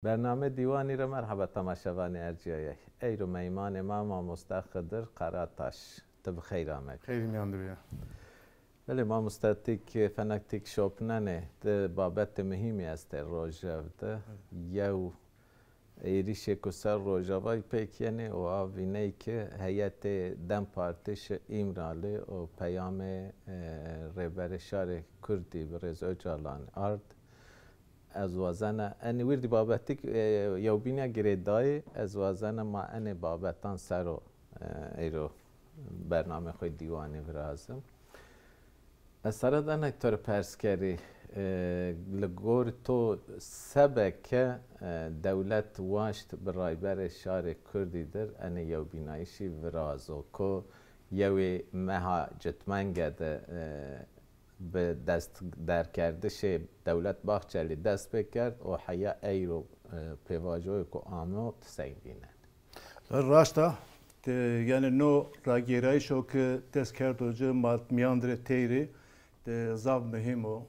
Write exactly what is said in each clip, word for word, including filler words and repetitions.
Bername Dîwanî ra merheba temaşevanê ercîyayey. Eyro meymanê ma mamoste Xidir Karataş. Ti bi xeyr amedî. Xeyrî mîyan de bîya. Belê mamoste, tîk, fenek tîk şopnenê, di babetê muhîmî estê rojev de. Yew êrîşêko ser Rojavayî pêk yenê û a vîney ki heyetê DEM Partî şi Îmrali û peyamê, e, Rêberê Şarê Kurdî Birêz Ocalanî ard. Ez wazena, enî wirdî babetîk, e, yewbînîya girêdayî, ez wazena ma enê babetan ser o, e, eyro bernamê xo Dîwanî virazim. Ez sere de enê to rê pers kerî, e, li gorî to sebe ke, e, dewlet waşt bi Rayberê Şarê Kurdî dir enê yewbînayîşî virazo, ko yewê meha citmenge de, e, bi destderkerdişê Dewlet Bahçelî dest pê kerd û heya eyro, e, pêvajoyêko amo, ti sey vînenê? Raşt a, e, yanî no ragêrayîşo ke dest kerdo ci ma mîyan de rê teyr ê, e, zaf muhîm o.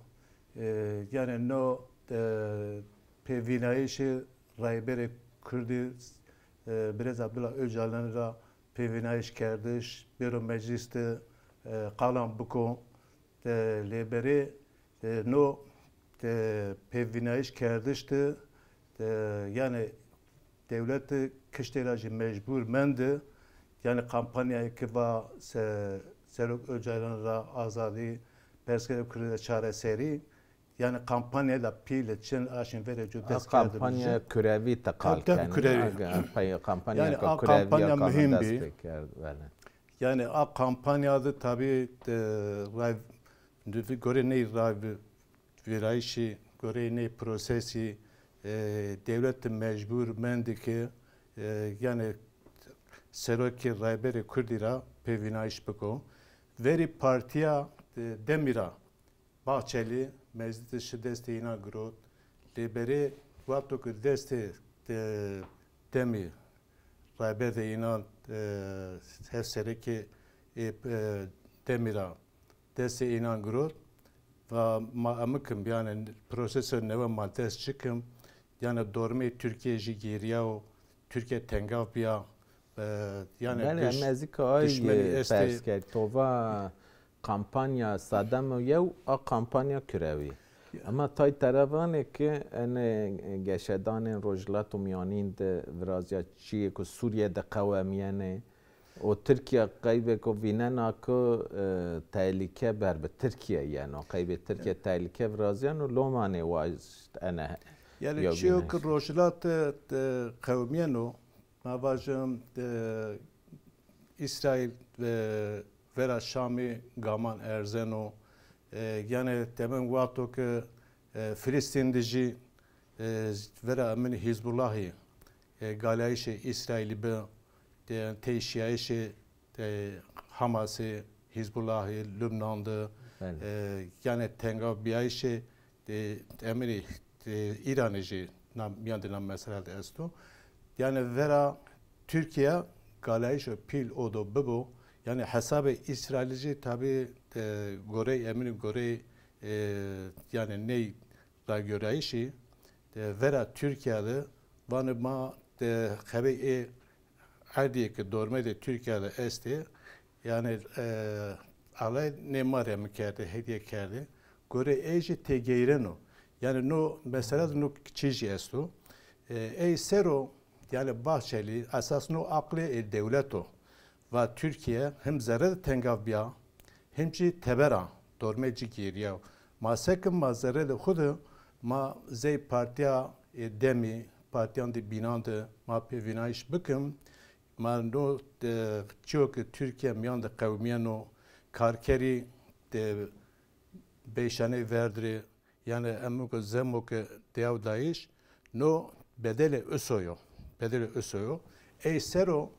E, yanî no, e, pêvînayîşê Rayberê Kurdî, e, Birêz Abdullah Ocalan ra pêvînayîş kerdiş, bêro meclîs de, e, qalan biko. E, lê berê, e, no, e, pêvînayîş kerdiş de, e, yanî dewlete kiştê ra jî mecbur mendi, yanî kampanyayê ke va se-, Serok Ocalan ra azadî, persgirêk Kurdî de çareserî, yanî kampanya da pîl çin aşin verê cu dest kerdi. Kampanya kurevî te qal kenî. Kurevî. Aga, pey-, kampanya yanî ke a kurevî kampanya muhîm bî. Dest pê kerd, belê. Yanî a kampanya de tabî, e, ray-, gorê ney ray-, vîrayîşî, goreyê ney prosesî, e, dewlet de mecbur mendi ke, e, yanî serokê Rayberê Kurdî ra pêvînayîş biko. Verî partîya, e, DEMî ra Bahçelî meclîs de şi destê înan girot. Lê berê wexto ke destê, e, DEMî, Rayber de înan, e, hevserekê, e, e, DEMî ra destê înan girot. Va ma emikim, yanî proseso newe ma dest çikim. Yanî dormeyê Tirkîye jî gêrîyawo, Tirkîye tengav bîya. E, yanî belê, em ez kî ay pers kerd. To va kampanya Sademo yew a kampanya kurewî. Ema tay terevanê ki enê geşedanên Rojhilat û Mîyanîn de virazîya çîyê ku Sûrîye de qewemîyenê û Tirkîya qeybêko vînena ku, e, tehlîke ber bi Tirkîye yeno. Qeybê Tirkîye tehlîke virazîyeno, lomanê waşt ene. Yanî çîyo ki Rojhilat de, de qewimîyeno, ma vajim, e, Îsraîl, e, vera Şamî gaman erzeno. E, yanî temin wexto ke, e, Filistîn de jî, e, vera emin Hîzbullahî, e, galayîşê Îsraîlî bi, e, teyşîyayîşê, e, Hamasî, Hîzbullahî, Lubnan de, belê, e, yanî tengav bîyayîşê, e, eminî, e, Îranî jî na, mîyan de na mesela de esto. Yanî vera Tirkîya galayîşo pîl o do bibo. Yanî hesabê Îsraîlî jî tabî, e, gorey eminî, gorey, e, yanî ney raygorayîşî, e, vera Tirkîya de vanê ma, e, xebey ê erdîyê ke dormê de Tirkîya de estê, yanî, e, alay nê ma rê mi kerdê, hediye kerdê. Gorê ey jî têgeyreno. Yanî no mesela de no çî jî esto. E, ey ser o, yanî Bahçelî esas no aqlê ê dewlet o. Va Tirkîye him zerre de tengav bîya, him jî teber a, dormê ci gêrîya. Ma sekim ma zerre de xwu de, ma zey partîya, e, DEMî, partîyan de bînan de ma pêvînayîş bikim. Ma no, e, çîyo ke Tirkîye mîyan de qewimîyeno, karkerî, e, beyşaney verdirê, yanî em go zemo ke deyaw dayîş, no bedelê uso yo. Bedelê uso yo. Ey ser o,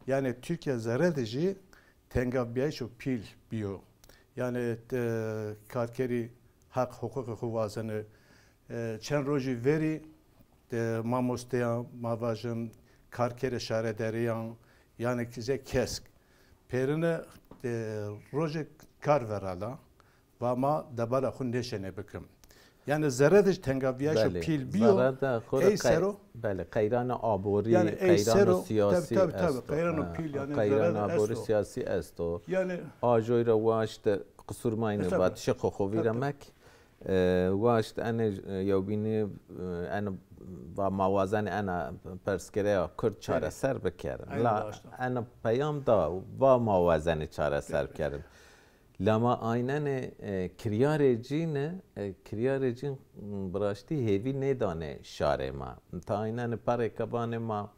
yanî Tirkîya zerre de jî tengavbîyayîşo pîl bîyo. Yanî, e, karkerî heq huqûqê xwu wazenê. E, çend rojî verî, e, mamosteyan, ma vajim, karkerê şaredarîyan, yanî ki zê kesk. Pêrine, e, rojê kar verada. Va ma debara xwu nêşenê bikim. Yanî zerre de jî tengavîyaşo pîl bîyo. Belê, zerre de xo de ey qey-, sero. Belê, qeyrana aborî, yanî ey qeyrano sero, sîyasî tabii, tabii, tabii, esto. Qeyrano pîl, yanî qeyrana zerre de aborî esto. Sîyasî esto. Yanî a joy ra waşt, qisur mayne, estağfurullah, vatişê xo xo vîra mek. E, waşt ene, e, yewbînî, e, ene va ma wazenê ena persgirêya Kurd çareser bikerin. Aynen. La ena peyam da va ma wazenê çareser bikerin. La ma aynenê, e, kiryarê cîne, e, kiryarê cîn, m, bi raştî hêvî nêdanê şarê ma. Ta aynenê perê ke vanê ma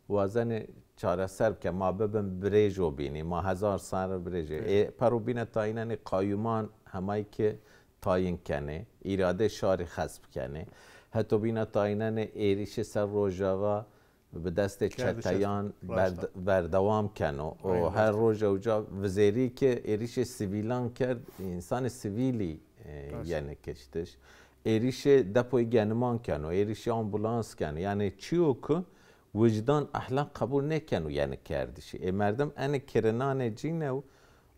wazenê çareser bike, ma bibin birêjobînî, ma hezar serre birêjê. Ê, pero bîne ta aynenê qayûman hemay ke tayin kenê, îradê şarî xesp kenê. Heto bîne ta aynenê êrîşê ser Rojava bi destê çeteyan berd-, berdewam keno. Û her roje uca vizêrî ke êrîşê sivîlan kerd, însanê sivîlî, e, yenê kiştiş. Êrîşê depoyê geniman keno, êrîşê ambulans keno. Yanî çîyo ku wijdan, ehlaq qebul nêkeno yenê kerdişî. Ê merdim enê kirinanê cîne û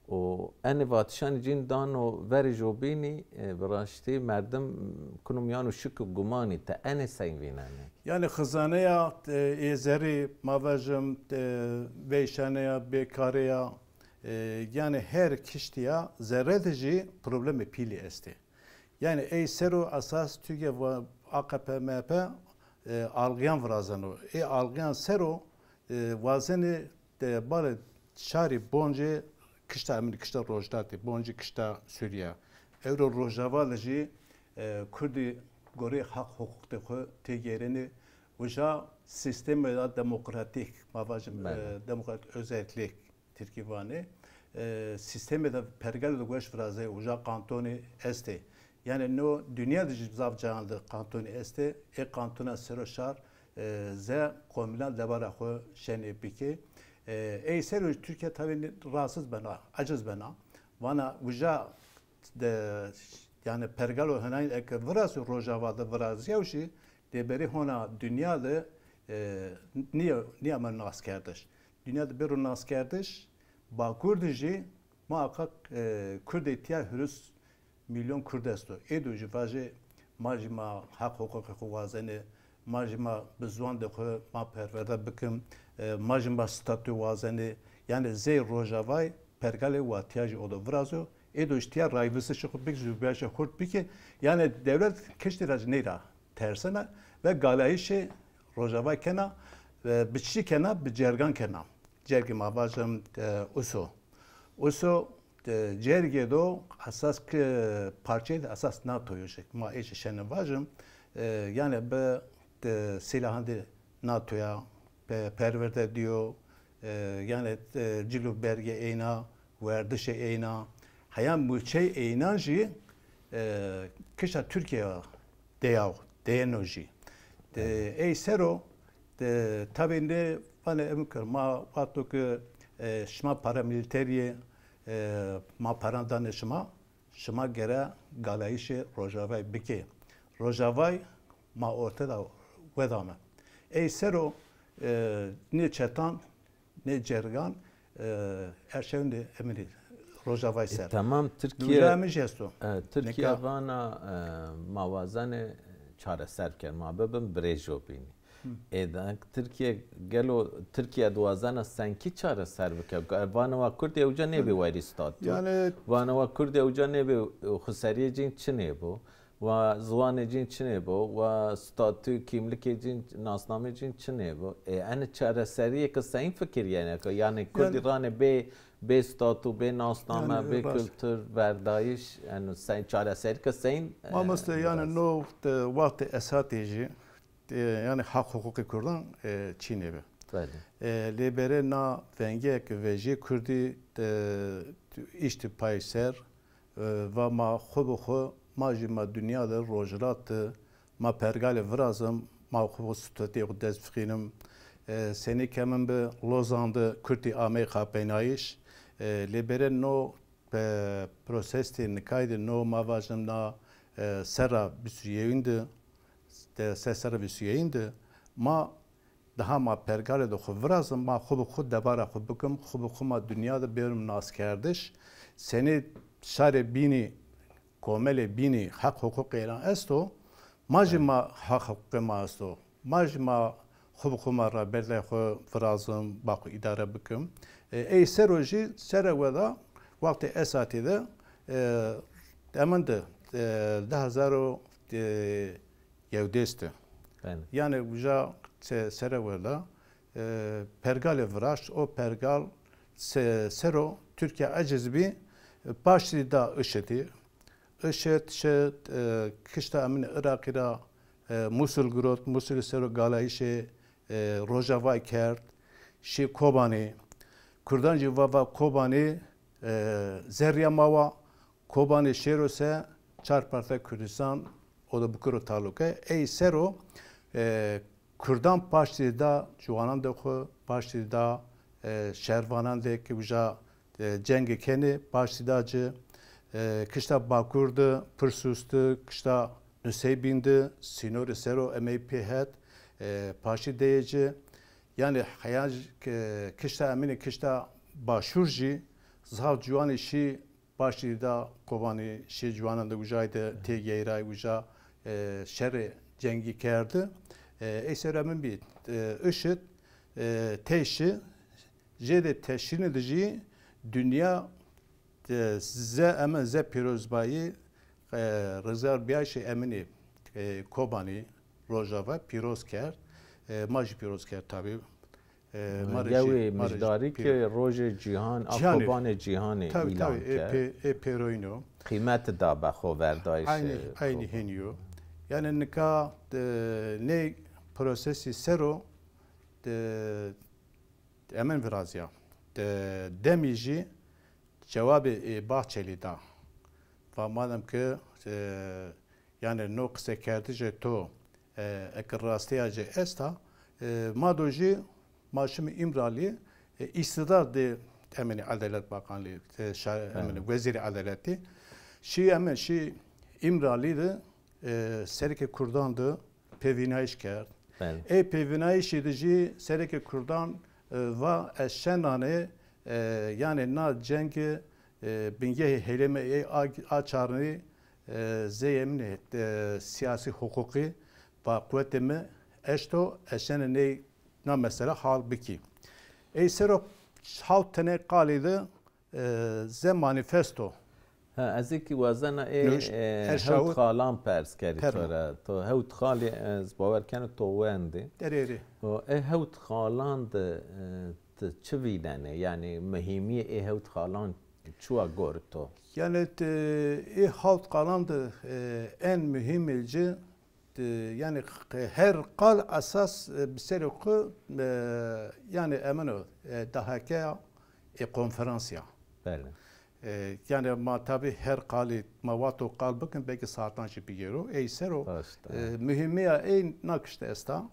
û enê vatişanê cîn dano verê jobînî, e, bi raştî merdim kuno mîyan û şik û gumanî. Ti enê sey vînenê? Yanî xizaneya, e, ê zerrî, ma vajim, e, veyşaneya, bêkareya, e, yanî her kiştîya zerre de jî problemê pîlî estê. Yanî ey sero esas Tirkîya va-, A K P M H P, e, algîyan virazeno. Ê algîyan sero, e, wazenê de bale şarî boncê kişta emin, kişta Rojhilatî, boncê kişta Sûrîye. Ewro Rojava de jî, e, Kurdî goreyê haq huqûqê xo têgêrenê. Uca sîstemê de demokratîk, ma vajim, e, demokratîk özellik Tirkî vanê. E, sîstemê de pergale de weş virazê, uca kantonî estê. Yanî no dinya de jî zaf cayan de kantonî estê. Ê kantona sero şar, e, ze qomîlan debara xo şenê bikê. E, ey sero Tirkîya tabî rahatsız bena, aciz bena. Vana uca de, yanî pergalo henayîn eke virazî Rojava de virazîyaw jî, lê berê hona dinya de, e, nîya-, nîyame naskerdiş. Dinya de bêro naskerdiş, Bakur de jî muhakkak, e, Kurdê tîya hîris milyon Kurd esto. Ê do jî vajê ma jî ma heq huqûqê xo wazenê, ma jî ma bi ziwandê xo ma perwerde bikim, e, ma jî ma statû wazenê. Yanî zey Rojavay pergalê wa tîya jî o do virazo. Ê do jî tîya rayvistişê xo bik, zûbîyayîşê xurt bikê. Yanî dewlet kiştî ra jî ney ra tersena ve galayîşê Rojavay kena ve bi çi kena? Bi cergan kena. Cergê ma vajim, e, uso. Uso, e, cergê do esas ki parçeyê de esas NATO yo jî. Ma ê jî şenê vajim. E, yanî bi, e, sîlahan de NATO ya pe-, perwerde dîyo, e, yanî, e, cil û bergê eyna, werdişê eyna, heya mulçeyê eynan jî, e, kişta Tirkîya deyaw, deyeno jî. De, ey sero, de, tabî nê vanê emkir, ma wexto ki, e, şima paramîlîterî yê, e, ma paran danê şima, şima gere galayîşê Rojavayî bikê. Rojavayî ma orte de wedame. Ey sero, e, nê çetan, nê cergan, e, erşewndê eminî Rojavayî ser. E, tamam, Tirkîye, Nûca emin jî esto. E, Tirkîye vana, e, ma wazenê çareser biker, ma bibin birêjobînî. Ê, de, Tirkîye, gelo Tirkîye di wazena senkî çareser bike? Vana wa Kurdî ewca nêbê werî statû. Yanî vana wa Kurdî ewca nêbê, e, xwuserîyê cîn çinê bo. Wa ziwanê cîn çinê bo. Wa statû, kîmlikê cîn, nasnamê cîn çinê bo. Ê, enê çareserîyê ke seyîn fikirîyenê ke? Yanî Kurdî ranê bê, bê statû, bê nasname, bê kultur, verdayîş, yanî seyîn çareserî ke seyîn, e, mamoste, yanî no, e, wextê Esadê jî, e, yanî haq huqûqê Kurdan, e, çînê bi. Belê. E, lê berê na vengê ke vejîyê Kurdî, e, îştî pay ser, e, va ma xwu bi xwu, ma jî ma dinya de, rojhilat de, ma pergalê virazim, ma xwu bi xwu statuyê xwu dest bixînim. E, senî ke min bi Lozan de Kurdî amey xapeynayîş. E, lê berê no, e, prosesê nikayî de no ma vajim na, e, serra vîst û yewin de, de se serra vîst û yewin de ma daha ma pergalê de xwu virazim, ma xwu bi xwu debara xwu bikim, xwu bi xwu ma dinya de bêrim naskerdiş. Senî şarê bînî komelê bînî heq huquqê înan esto, ma jî ma heq huquqê ma esto. Ma jî ma xwu bi xwu ma raberdayê xwu virazim, ba xwu îdare bikim. E, ey ser o jî sere weda wextê Esadî de, e, emin de, e, di hezar û, e, yewdês de. Belê. Yanî uca se-, sere weda, e, pergalê viraşt, o pergal se-, sero Tirkîya eciz bî, e, paştî da IŞİDî. IŞİD şi, e, kişta emin Iraqî ra, e, Musul girot, Musulî sero galayîşê, e, Rojavayî kerd, şî Kobanî. Kurdan jî va va Kobanî, e, zerrîya ma wa, Kobanî şêro se çar parta Kurdistan, o da bikiro taluke. Ey sero, e, Kurdan paştî da ciwanandê xwu, paştî da, e, şervanandê ke uca, e, cengê kenê, paştî da ci, e, kişta Bakur de, Pirsûs de, kişta Nuseybîn de, sînorî sero emey pê het, e, paştî deyê ci. Yanî heya, e, kişta eminî, kişta Başûr jî zaf ciwanî şî paştî da Kobanî, şî ciwanan de ucay de têgeyray, uca, e, şerê cengî kerdi. E, ey sero emin bî, e, IŞİD, e, tey şi, jêde teşrînî de jî dinya, e, ze emin ze pîrozbayî, e, rizgar biyayîşê eminî, e, Kobanî, Rojava pîroz kerd. E, ma jî pîroz kerd tabî. E, ma rê jî, Yewê ma rê jî mijdarî pîr- ke rojê cîhan, a Cîhanê. Kobanê cîhanê Tabî, îlan tabî, ê kerd. Pê-, ê pêroyîn o. Qîmet da be xoverdayîşê Eynî, eynî Koban. Hênî yo. Yanî nika, e, nê prosesî ser o, e, emin virazîya. E, demî jî cewabê, e, Bahçelî da. Va madem ke, e, yanî no qisekerdişê to, e, eke rastîya ci esta, e, ma do jî ma şimî Îmralî, e, îstîdar de eminî Edalet Bakanlî, e, şa-, eminî Wezîrê Edaletî. Şî emin şî Îmralî de, e, sereke kurdan de pêvînayîş kerd. Belê. Ê pêvînayîşî de jî sereke kurdan, e, va ez şenanê, e, yanî na cengê, e, bingehê hêlemê ê a, a çarnî, e, zeyê min ê, e, sîyasî huqûqî va quwetê mi eşto, ez şenê ney na mesela hal bikî. Ey sero hawt tenê qalî de, e, ze manîfesto. Ha, ez ê kî wazena ê, Nuşt, e, erşawit. Hewt xalan pers kerî to ra. To hewt xalî ez bawer keno to wendî. Erê, erê. O ê hewt xalan de, e, ti çi vînenê? Yanî muhîmîyê ê hewt xalan çi wa gor to? Yanî ti, ê hewt xalan de, e, en muhîmê ci, e, yanî, e, her qal esas, e, bi serê xwu, e, yanî emin o, e, D H K ya, e, konferans ya. Belê. E, yanî ma tabî her qalî ma wexto qal bikin, belkî saetan jî bigêro. Ey ser o, e, muhîmîya ey na kişte esta.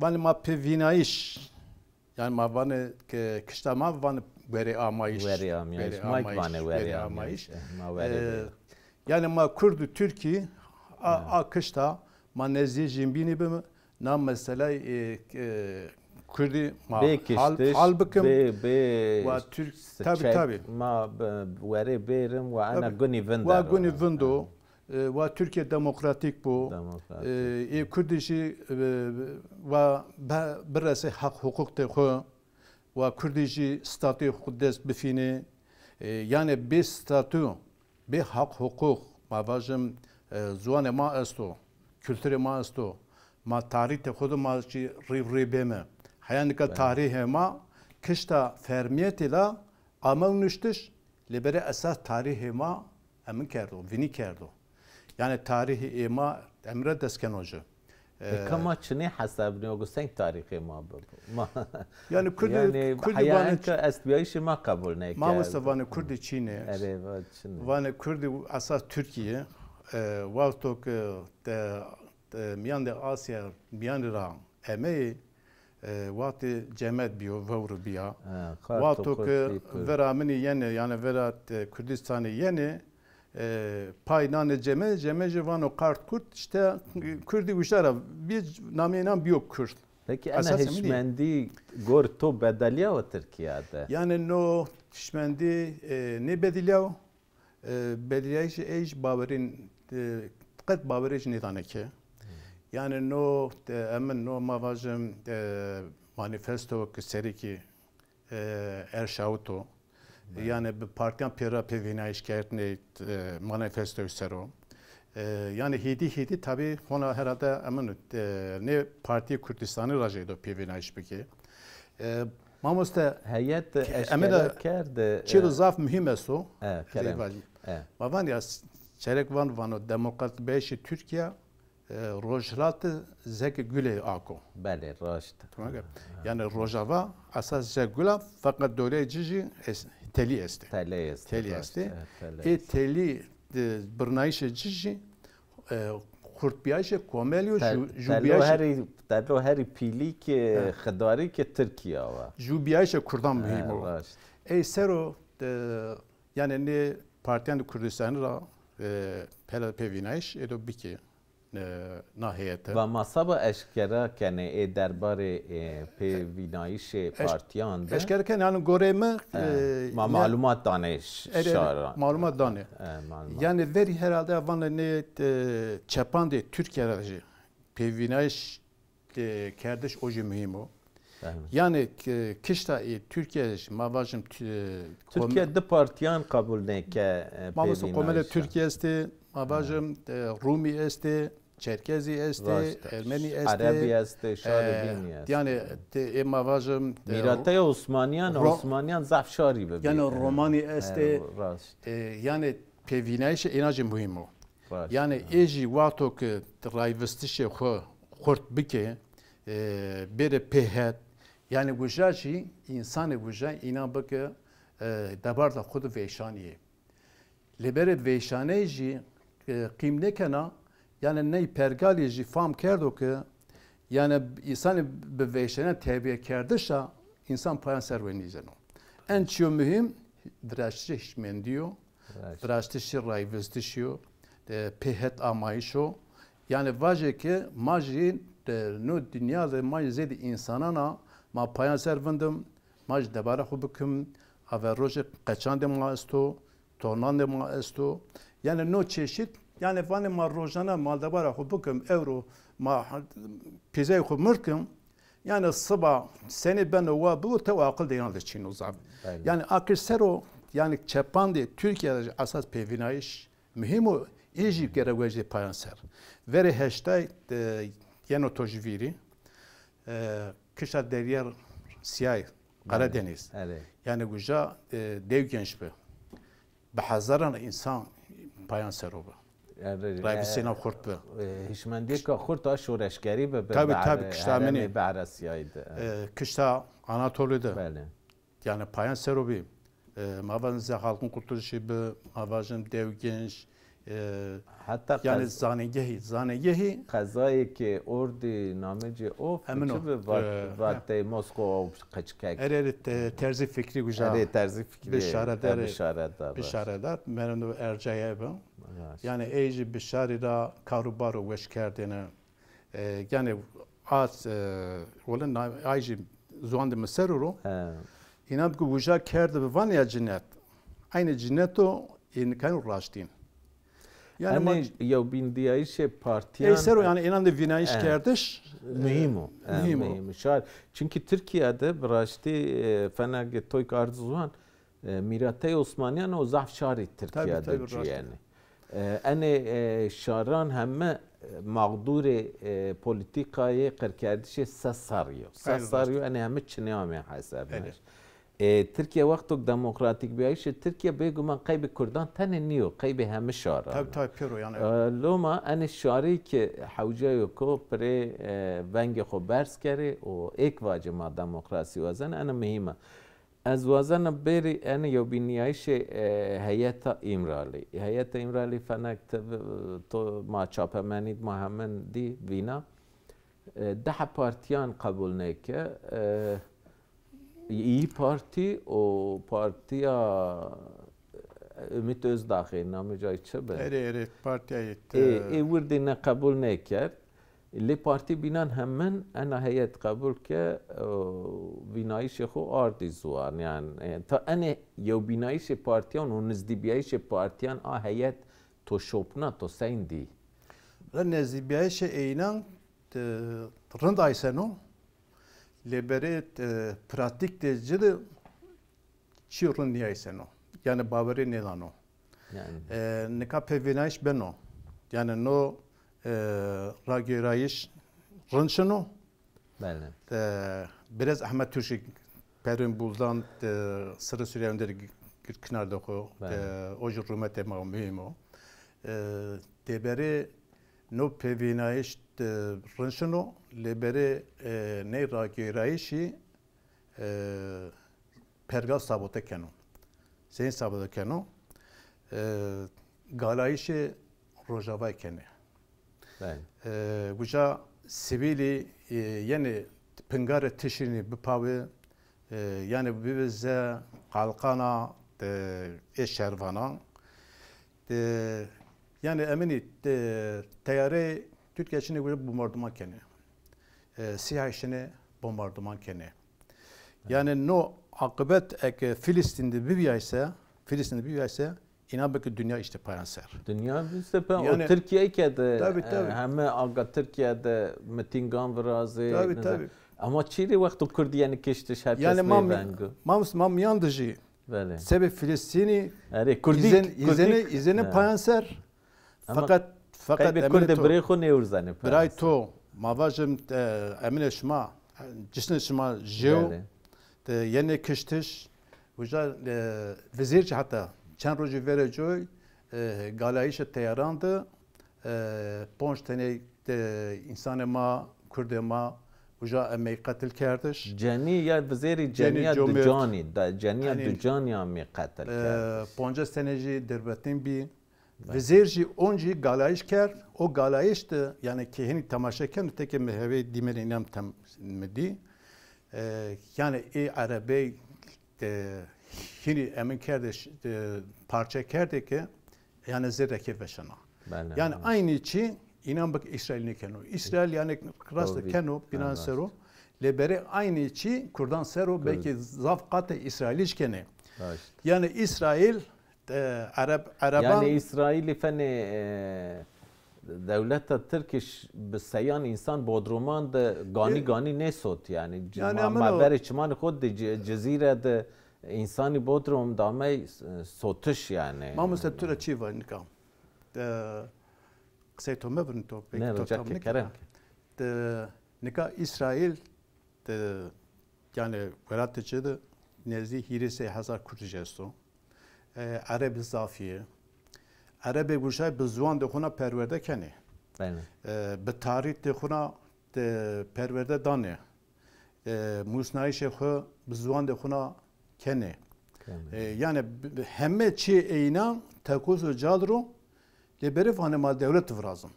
Vanê ma pêvînayîş, yanî ma vanê ke kişta ma vanê werê amayîş. Werê amayîş. Werê amayîş. Ma kî vanê werê amayîş. Eh, ma werê, e, bêrê. Yanî ma Kurd û Tirkî a, a kişta ma nezdîyê jînbînî bimi. Na meselay, e, e, Kurdî ma hal, hal bikim. Bê, bê wa Türk, tabî, tabî. Ma werê bêrim wa ena gunî vind. Wa gunî vind o. E, wa Türkiye demokratîk bo. Demokratîk. E, ê Kurdî jî, e, wa be-, birese heq huquqtê xwu. Wa Kurdî jî statuyê xwu dest bifînê. E, yanî bê statu, bê heq huquq, ma vajim, e, ziwanê ma esto, kulturê ma esto, ma tarîtê xwu de ma jî rîv rî bême. Heya nika tarîhê ma kişta fermîyetî de amew nuştiş, lê berê esas tarîhê ma emin kerdo, vînî kerdo. Yanî tarîhê ê ma emre dest keno ci. E, ka ma çinê hesabnîyo go seng tarîxê ma bibo? Ma, yanî Kurdî, yanî Kurdî heya vanê enka estbîyayîşê ma qebul nêkerdo. Ma wisa vanê Kurdî çînê. Erê, va çinê. Vanê Kurdî esas Tirkîye. E, wexto ke de, de mîyan de Asya mîyanî ra emeyê, e, wextê cemed bîyo, vewr bîya. Ha, wexto ke vera minî yenê, yanî vera, e, Kurdistanî yenê, e, pay nanê ceme, ceme jî vano qart kurd, îşte, e, Kurdî uca ra bî, nameyê înan bîyo kurd. Peki ena hişmendî gor to bedelîyawo Tirkîya de? Yanî no hişmendî, e, nêbedilîyawo. e, belîyayîşê ey jî bawerîn, e, qet bawerê jî nêdane ke. Yanî no, e, emin no ma vajim, e, manîfesto ke serî kî, e, erşawito. Belê. Yanî bi partîyan pêra pêvînayîş kerdinê, e, manîfestoyî ser o. E, yanî hêdî hêdî tabî hona herhalde emin, e, nê Partîyê Kurdistanî ra jî do pêvînayîş bikê. E, mamoste, heyet eşkera kerde, çî do, e, zaf muhîm esto. E, kerem. E. Ma van ya, çerek van vano demokratîzbeyişê Tirkîya, e, Rojhilat zeke gulê ako. Belê, raşt. Tamam. Ha, ha. Yanî Rojava esas ze gula, feqet dewleyê ci jî es-, telî estê. Telî estê, telî raşt, estê. E, telî estê. Ê telî, e, birnayîşê ci jî, e, xurtbîyayîşê komelî û ju-, jubîyayîşê, telo herî, telo herî pîlî ke, xidarî ke Tirkîya wa. Jubîyayîşê kurdan muhîm o. Raşt. Ey ser o, e, yanî nê partîyan Kurdistanî ra, e, pêra pêvînayîş ê do bikê, e, na heyete. Va ma seba eşkera kenê ê derbarê, e, pêvînayîşê partîyan de? Eşkera kenê, yanî goreyê mi, e, ma malumat danê şaran. Malumat danê. E, malumat. Yanî verî herhalde vanê nê, e, çepandê Tirkîya ra jî pêvînayîş, e, kerdiş o jî muhîm o. Yanî, e, kişta, e, Tirkîya, ma vajim, Tirkîya di partîyan qebul nêke, e, pêvînayîşa. Mamoste, komelê Tirkî estê, ma vajim, e, Rûmî estê, Çerkezî estê, Ermenî estê, Erebî estê, şarê bînî estê. Yanî, e, ê ma vajim, e, mîrateya Osmanîyan, Osmanîyan zaf şarî bi. Yanî Romanî estê. E, raşt. E, yanî pêvînayîşê înan jî muhîm o. Raşt. Yanî ê jî wexto ke rayvistişê xwu xurt bike, e, bêre pê het, yanî uca jî însanê uca înan bike, e, debarda xwu de veyşanîyê. Lê bêre veyşaney jî, e, qîm nêkena, yanî ney pergalî jî fam kerdo ke, yanî însanê bi veyşanen terbîyekerdiş a, însan payan ser we nîzeno. En çîyo muhîm, viraştişê hişmendî yo, viraştişê rayvistişî yo, e, pê het amayîş o. Yanî vajê ke ma jî, e, no dinya de ma jî zêdî însanan a, ma payan ser vindim, ma jî debara xwu bikim, averojê qeçandê ma esto, tornandê ma esto. Yanî no çeşît, yanî vanê ma rojane ma debara xwu bikim, ewro ma pîzeyê xwu mird kim, yanî siba senî beno wa bibo, tew aqil de înan de çin o zaf. Belê. Yanî akir ser o, yanî çepandê Tirkîya de esas pêvînayîş muhîm o, ê jî gere wecdê payan ser. Verê heştay, e, yeno to jî vîrî, e, kişa Derya Siyay, Karadeniz. Erê. Yanî uca, e, dew genç bi. Bi hezaran însan payan ser o bi. Erê, rayvistîna xurt bi. E, hişmendîyêka xurt a şoreşgerî bi, bi. Tabî, tabî, kişta Erenê, Ermenî. Behra Siyayî de. E, kişta Anatolî de. Belê. Yanî payan ser o bî. E, ma vajin Halkın Kurtuluşu bi, ma vajin Dew Genç, e, heta yanî qez-, zanîngehî, zanîngehî. Qezayê ke ordî namê ci o, emin o, çi bi, vat-, e, vatey Moskova û qeçkek. Erê, erê, te-, Terzî Fikrî uca. Erê, Terzî Fikrî, bişaredar, e, bişaredar, bişaredar. Merendo ercaye bi. Yanî ey jî bişarî ra kar û baro weş kerdêne. E, yanî a, e, wele na-, ay jî ziwan de mi ser ro. He. Înan ke uca kerde bi vanê ya cinet. Eynî cinet o, ê nikayno raştîn. Yanî ma, hanî yewbîndîyayîşê partîyan, ey ser o, yanî înan de vînayîş kerdiş, e, muhîm o. He, muhîm o. Muhîm o. Şar-, çunkî Tirkîya de bi raştî, e, fena ke toy ke ard ziwan, e, mîrateyê Osmanîyan o zaf şarî Tirkîya de cuyênê. Tabî, tabî, raşt. E, enê, e, şaran heme, e, mağdurê, e, polîtîkayê qirkerdişê ses serrî yo. Ses serrî yo, enê heme çinê amê hesebnayiş. E, Tirkîya wexto ke demokratîkbîyayîşê Tirkîya bêguman qeybê kurdan tenê nîyo, qeybê heme şaran o. Tabî, tabî, pêro yanî. E, loma enê şarî ke hewca yo ke pirê, e, vengê xo berz kerê û êk vacê ma demokrasî wazenê, ena muhîm a. Ez wazena bêrî enê yewbînîyayîşê, e, heyeta Îmralî. Heyeta Îmralî fenek ti, to ma çapemenî de ma hemin dî vîna. E, deha partîyan qebul nêke. E, İYİ Parti û partîya Ümit Özdağê, namê cayî çi bi? Erê, erê, partîya yê, ê, ê wirdî ne qebul nêkerd. Lê partî bînan hemin ena heyet qebul ke, e, vînayîşê xo ardî ziwan. Yan, e, ta enê yewbînayîşê partîyan û nizdîbîyayîşê partîyan a heyet to şopna, to seyn dî? Ra nezdîbîyayîşê eynan, e, rind ayseno, lê berê, e, pratîk de ci de çîyo rind nîyayseno. Yanî bawerî nêdano. Yanî. E, nika pêvînayîş beno. Yanî no, e, ragêrayîş rind şino. Belê. E, Birêz Ehmed Turşî Perwîn Buldan, e, Sirrê Sûrîye Ewendî rê gi-, gird kinardê xo, belê, e, o jî rûmetê ma muhîm o. E, lê berê no pêvînayîş, e, rind şino, lê berê, e, ney ragêrayîşî, e, pergal sabote keno. Seyn sabote keno? E, galayîşê Rojavayî kenê. Belê. E, uca sivîlî, e, yenê pingarê tişrînî bipawê, e, yanî bibe ze qalqana, e, ê şervanan. E, yanî eminî, e, teyarê Tirkîya şinê uca bombarduman kenê. E, SÎHA şinê bombarduman kenê. Yanî no aqibet eke Filistîn de bibîyayse, Filistîn de bibîyayse, înan bike dinya îşte payan ser. Dinya îşte payan, o yanî Tirkîye ke de, tabî, e, tabî, heme aga Tirkîye de mitîngan virazê, tabî, nizam, tabî. Ama çîrê wexto Kurdî yenê kiştiş, herkes yanî ma, veng. Ma, ma mîyan de jî, belê, sebê Filistînî, erê, Kurdî, îzen-, Kurdî, îzenê, îzenê, he, payan ser. Ama feqet, feqet qeybê Emînê Kurdê to, birê xo nêurzanê, biray to, ma vajim, e, Emînê şima, cisnê şima jew, belê, de yenê kiştiş. Uca, e, vizêr jî heta çend rojî verê coy, e, galayîşê teyaran de, e, ponc tenê, e, însanê ma, Kurdê ma, uca emey qetil kerdiş. Cenî ya vizêrî, cenî, cenîya comêrd, ducanî, da, cenîya, yanî, ducanî amey qetil, e, kerdiş. Poncas tenê jî derbetîn bî. Vizêr jî oncî galayîş kerd. O galayîş de, yanî ke hînî temaşe keno, teke mi hevê dîmenê înan tem-, mi dî. E, yanî ê erebey, e, hînî emin kerdê, e, parçe kerdê ke, yanî zêrekê veşena. Belê, yanî belê, aynî çî înan bik Îsraîl nêkeno. Îsraîl yanî rast keno bînan ser o. Lê berê aynî çî Kurdan ser o, belkî zaf qatê Îsraîlî jî kenê. Raşt. Yanî Îsraîl, e, Ereb-, Ereban. Yanî Îsraîlî fenê, e, dewleta Tirkî ş-, bi seyan însan bodruman de ganî, e, ganî nêsot yanî. Yanî ma, ma berê çimanê xo de ci-, Cizîre de însanî bodrum de amey, e, sotiş yanî. Mamoste, tu ra çî va nika? E, qisey to mevirn to, belkî to tam nêkena. Kerem ke. E, nika Îsraîl de, yanî welatê ci de nezdî hîrê sey hezar Kurd jî esto. E, Erebî zafî yê. Erebê guşay bi ziwandê xo na perwerde kenê. Aynen. E, bi tarîtê xo na, e, perwerde danê. E, musnayîşê xo bi ziwandê xo na kenê. Kenê. E, yanî bi, bi heme çî eyna tekoz û cal ro, lê berê vanê ma dewlet virazim.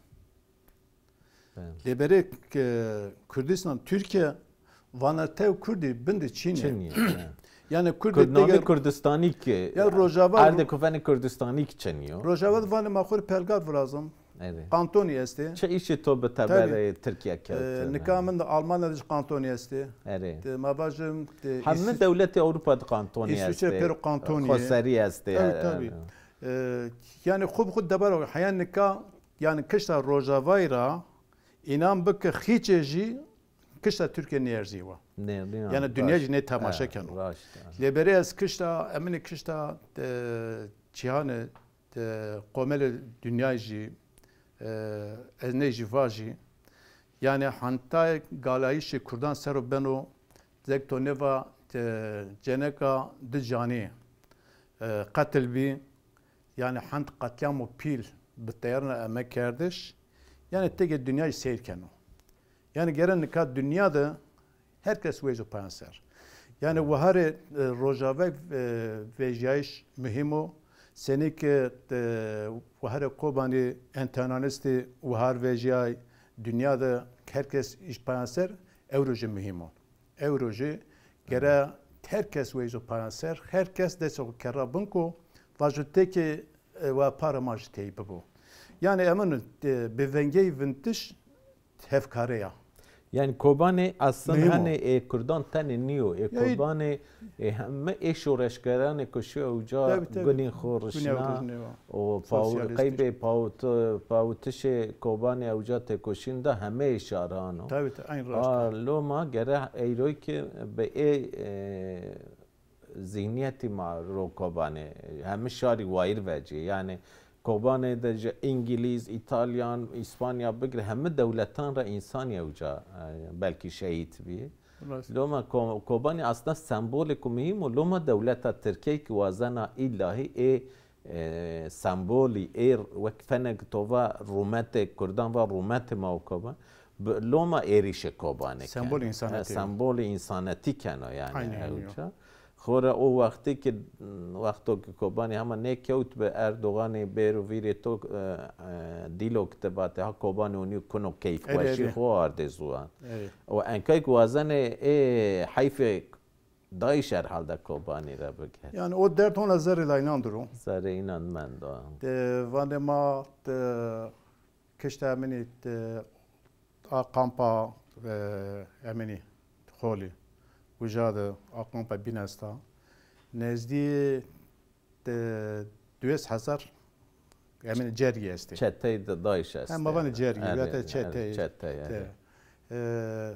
Evet. Lê berê ke Kurdistan, Tirkîye vana tew Kurdî bin de çin ê. Çin ê, evet. Yanî Kurdî Kurd, namê Kurdistanî ke, ya Rojava, erdê kufenê Kurdistanî ke çin yo. Rojava de vanê ma xo rê pelgat virazim. Evet. Kantonî estê. Çi îşê to bi teberê Tirkîye kewtine? E, nika min de Almanya de jî kantonî estê. Evet. De ma vajim, de heme dewletê Ewropa de kantonî estê. Îswîçre pêro kantonî yê. Xoserî estê. Tabî, tabî. E, yanî xo bi xo debar o. Heya nika Yanî kişta Rojavayî ra înan bi ke xîçê jî kişta Tirkîye nêerzîwa. Nê, nê, yanî dinya jî nê temaşe keno. Raşt, raşt. Lê berê ez kişta, eminî kişta, e, cîhanê, e, qomelê dinyayî jî, e, ez ney jî vajî. Yanî hentay galayîşê Kurdan ser o beno, zek to nêva, e, ceneka di canî, e, qetil bî. Yanî hend qetlîyamo pîl bi teyarina eme kerdiş. Yanî têkê dinya jî seyr keno. Yanî gere nika dinya de her kes wêjo payan ser. Yanî wiharê, e, Rojavayî, e, vejîyayîş muhîm o. Senî ke, e, wiharê Kobanî enteonalistî wihar vejîyay, dinya de her kes îş payan ser, ewro jî muhîm o. Ewro jî gere her kes weyzo payan ser, her kes destê xo kerra bin ko, vajo têkê, e, wa para ma jî tey bibo. Yanî emin, e, bi vengey vintiş hevkare ya. Yanî Kobanê aslında hani e, Kurdan tenê nîyo. E, Kobanê e, heme ê şoreşgeranê ku şiyo uca gunî xo rişna û qeybê pawitişê Kobanê uca têkoşîn da heme ê şaran o. Tabii, tabii, aynı raşt. Loma gere eyroy ki bi ê e, zîhnîyetî ma ro Kobanê. Hemî şarî wayîr vecî. Yanî Kobanê de ji Îngilîz, Îtalyan, Îspanya bigre hemî dewletan ra însanî ewca e, belkî şehîd bî. Loma Ko- Kobanê aslında sembolêko muhîm o. Loma dewleta Tirkey ki wazena îllahî ê e, sembolî ê wek fenek to va rûmetê Kurdan va rûmetê ma o Koban. Loma êrîşê Kobanê keno. Sembolê însanetî. Sembolê însanetî keno yanî ewca. Xora o wextê ki wexto ki Kobanê hema nêkewt bi Erdoganê bêro vîrê to e, e, dîlo ki ti vatê ha Kobanê onî kuno keyfxweşî xo ardê ziwan. O enkay ki wazenê ê heyfê DAIŞ herhalde Kobanî ra bike. Yanî o derd hona zerrê la înan dir o. Zerrê înan mendo. De vanê ma de kişte eminî de a kampa e, eminî Xolî. Uca de a kampa bîn esta. Nezdî de duwês hezar eminî cergî estê. Çetey de DAIŞ estê. Hem ma vanê cergî, ya te çetey. Çetey, e,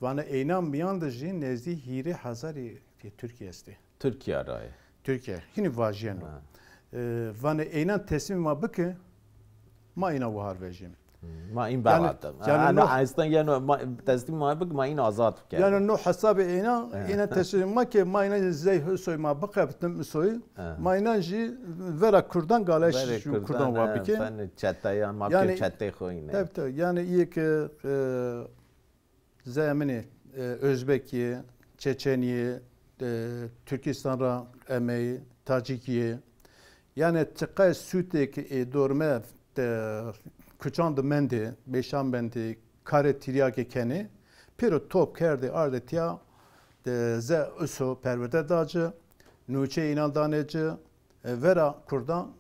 Vanê eyna mîyan de jî nezdî hîrê hezarî Tirkî estê. Tirkîya ra yê. Tirkîya. Hînî vajîyeno. E, vanê eyna teslîmê ma bike, ma îna wahar vejîme. Ma în beratim. Yanî no, aslında yanî ma, teslîmê ma bike, ma în azad bike. Yanî no hesabê eyna, eyna teslîmê ma ke ma îna zey Isoyî ma biqebitim Isoyî, ma îna jî vera Kurdan galeş Kurdan wa bike. Çeteyan ma ke çetê xo îne. Tabii, tabii. Yanî îyê ke e, Zê eminî, e, Özbekî yê, Çeçenî yê, e, Türkistan ra emeyî, Tacîkî yê. Yanî çiqay sûtêk ê dorme de kuçan de mendê, beşan mendê, karê tîryakê kenê, pêro top kerdê ardê tîya de ze uso perwerde da ci, nûçeyê înan danê ci, E, vera Kurdan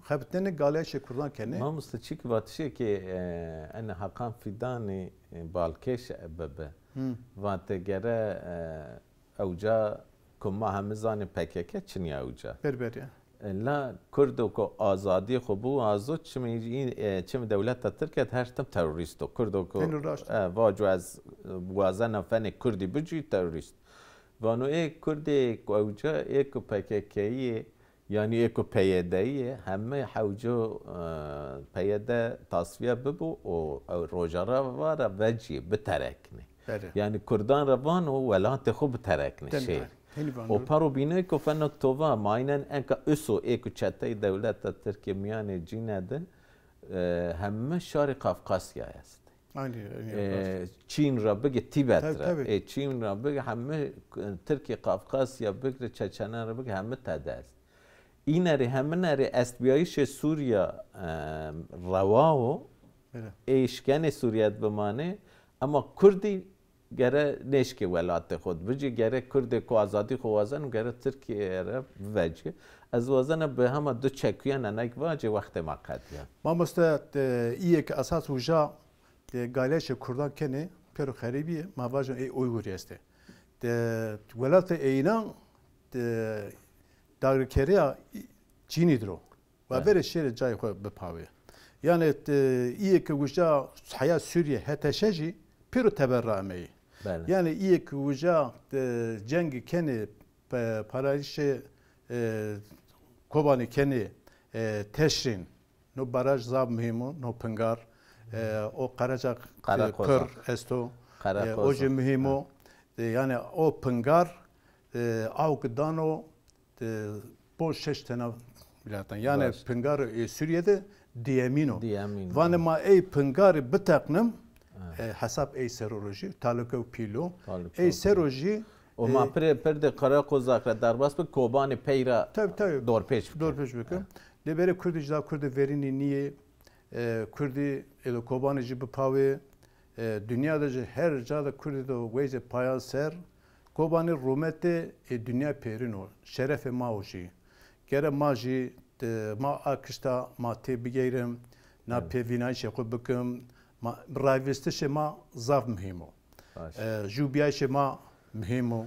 xebitnenê, galeyişê Kurdan kenê. Mamoste, çik vatişê ke, e, ene Hakan Fidanî, e, balkêş bibi. Vate gere, e, ewca ku ma heme zanê P K K çinîya ewca. Berber ya. E, la Kurdo ku azadî xo biwazo, çimê, e, çimê dewleta Tirke her tim terorîst o. Kurdo ku, e, vaco ez wazena fenê Kurdî bicû terorîst. Vano ê Kurdê ku ewca ê ku P K K'yê Yanî ê ku P Y D'yê heme hewco, e, P Y D tasfiye bibo û ew rojara va ra vecîyê, bitereknê. Belê. Yanî kurdan ra vano welatê xo bitereknê, şê. Û paro bînay ku feno to va, ma înen enka uso ê ku çeteyê dewleta Tirkî mîyanê cîne de, e, heme şarê Kafkasya estê. Aynı, aynı. E, Çîn ra bigê Tîbet ra. Ê Çîn ra bigê heme, e, Tirkî Kafkasya bigre Çeçenan ra bigre heme tede est. Îne rê hemine rê estbîyayîşê Sûrîya, e, rewa wo. Belê. Ê şkenê Sûrîye de bimanê, ema Kurdî gere nêşkê welatê xo de bicî, gere Kurdê ku azadî xo wazeno, gere Tirkîye ra bivecî. Ez wazena bi hema du çekuyan eneg vacê, wextê ma qedîya. Mamoste, e, îyê ke esas uja de galeyşê kurdan kenê, pêro xerîbî yê, ma vajin ê Uygurî estê. De welatê eynan de dagirkerîya Çînî dir o. Wa verê şêrê cayê xo bipawê. Yanî, de, îyê ke uca heya Sûrîye heteşe jî pêro teber ra ameyî. Belê. Yanî îyê ke uca, de, cengî kenê, pe-, parayişê, e, Kobanî kenê, e, teşrîn. No baraj zaf muhîm o, no pingar, e, o Qereca, e, pir esto, e, o jî muhîm o. E, yanî o pingar, e, awk dano, e, bo şeş tena wîlatan. Yanî pingar, e, Sûrîye de diyemîn o. Diyemîn o. Vanê ma ey pingarî biteqnim, e, hesab ey ser o rojî, talukewk pîl o. Ey ser o rojî, o ma, e, pirê, pir de Qereqozak ra derbas bi, Kobanê pey ra dorpêç bikin. Dorpêç bikin. Lê berê Kurdî jî da Kurdê verînî nîyê. E, Kurdî êdo Kobanê jî bipawê. E, dinya de jî her ca de Kurdî do weyzê payan ser. Kobanê rûmetê, e, dinya pêrin o. Şerefê ma o jî. Gere ma jî, e, ma a kişta ma tê bigeyrim, na pêvînayîşê xo bikim, Ma, rayvistişê ma zaf muhîm o. Baş. E, jûbîyayîşê ma muhîm o.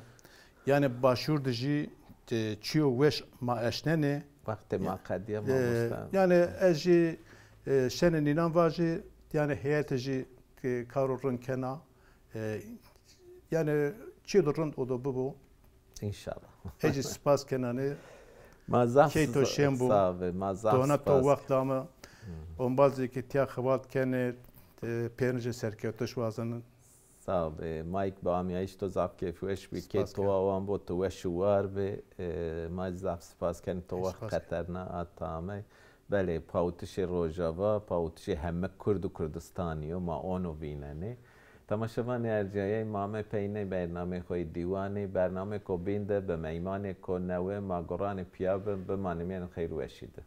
Yanî Başûr de jî, e, çîyo weş ma eşnenê. Wextê ma qedîya, e, mamoste. Yanî ez jî, e, şenê nînan vajî, yanî heyetê jî, e, karo rind kena. E, yanî çîyo de rind o do bibo. Înşallah. Ez jî spas kenanê. Ma zaf key to şên bo. Sağ be, ma zaf spas. Dona to wext dame. Ombazê ke tîya xebat kenê, e, pêrnijê serkewtiş wazenê. Sağ be. Ma îk bi amîyayîş to zaf keyfweş bî. Key to awan bo, to weş û war be. E, ma zaf spas kenê to wext qeterna ata amey. Belê, pawitişê Rojava, pawitişê heme Kurd û Kurdistanî yo, ma ono vînenê. Temaşevanê ercîyayey, ma ame peyney bernameyê xo yê dîwanî, bernameyêko bîn de bi meymanêko newe ma guranê pîya bin, bimanê mîyanê xeyr û weşî de.